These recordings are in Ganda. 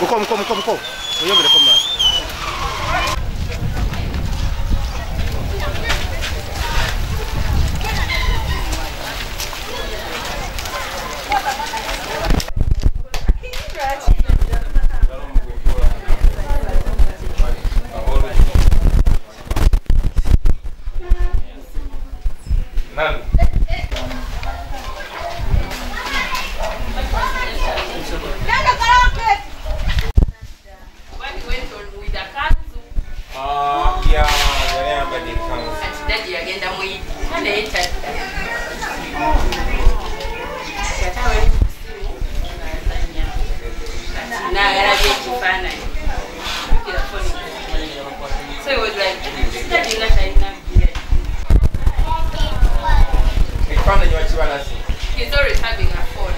Muko muko muko muko. Oyongereko maaso. He's always having a phone.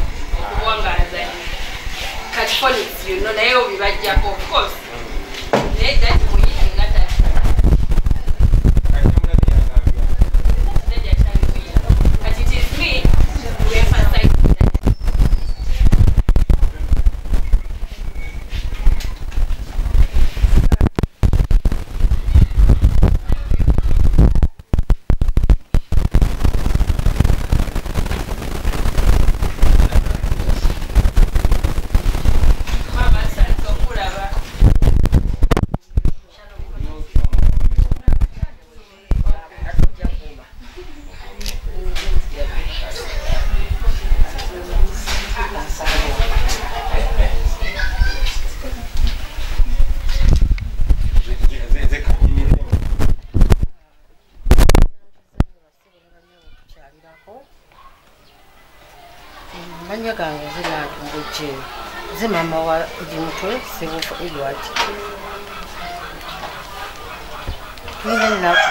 Catch phonics, you know, they will be right here, of course. But it is me who emphasizes that. Manya gange zinatumbuje zimama wa Eddie Mutwe Ssebuufu Edward. Tulina ennaku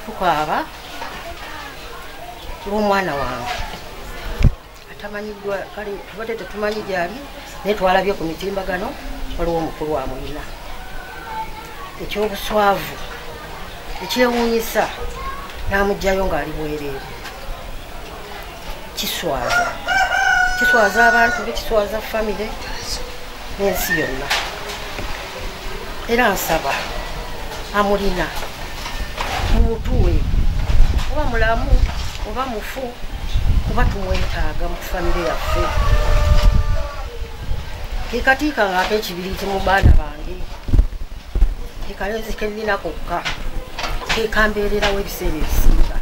tukaaba olw'omwana wange atamanyiddwa, kale tubadde tetumanyi gy'ali naye twalabye ku mitimbagano waliwo omukulu amulina. Ekyobuswavu ekyewuunyisa n'amuggyayo ng'ali bwereere. Kiswaza, kiswaza abantu be, kiswaza famire n'ensi yonna. Era nsaba amulina mumutuwe, oba mulamu oba mufu, kuba tumwetaaga mu famire yaffe. Ke katiika ng'ak'ekibiriiti mu baana bange, ke kalenzi ke nnina kokka, ke kambeererawo ebiseera ebisinga.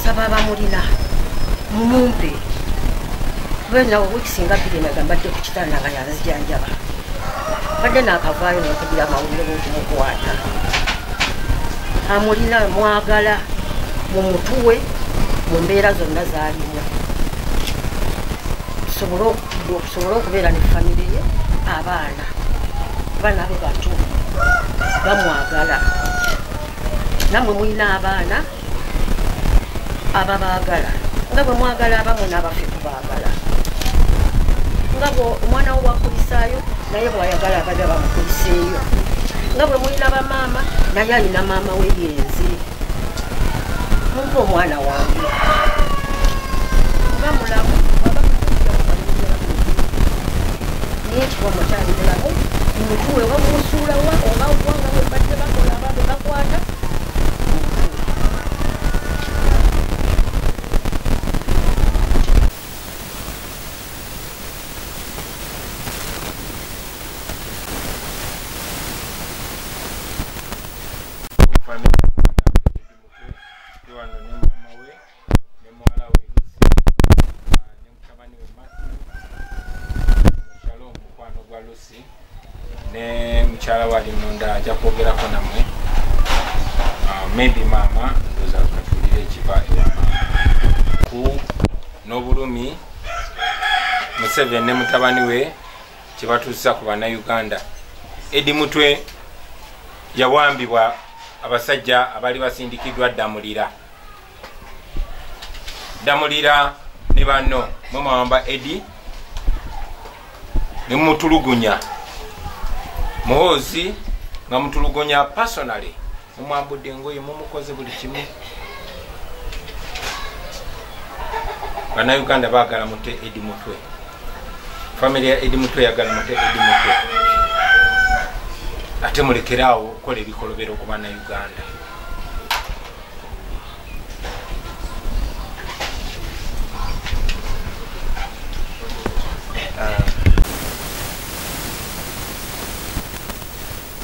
Saba bamulina mumumpe, kuba nawe wiiki singa bbiri emabega mbadde ku kitanda nga yanzijanjaba, mbadde naakavaayo nekugira amawulire g'okumukwata. Amulina mwagala mumutuwe mu mbeera zonna z'alimu, tusobole okubeera ne famire ye, abaana abaana be bato bamwagala. Nammwe mulina abaana ababaagala nga bwe mwagala abamu n'abaffe tubaagala, nga omwana wo bwakulisaayo naye bw'ayagala ababya bamukuliseeyo, nga bwe mulina bamaama naye alina maama we yenze. Mumpe omwana wange oba mulamu naye ekikomo kyali mulamu, mumutuwe oba mumusuulawa oba wa nga bwe badde bakola ababe bakwata. Ne mukyala wali munda ajja kwogerako nammwe. Maybe maama ndowooza katuwulire ekiva ewa maama ku n'obulumi Museveni ne mutabani we kye batuusa ku bannayuganda. Eddie Mutwe yawambibwa abasajja abaali basindikiddwa Ddamulira. Ddamulira ne banno mwe mwawamba Eddie ne mumutulugunya. Muhoozi nga mutulugunya personally, mumwambudde engoye, mumukoze buli kimu. Bannayuganda baagala mute Eddie Mutwe, family ya Eddie Mutwe yagala mute Eddie Mutwe, ate mulekeraawo okukola ebikolobero ku bannayuganda.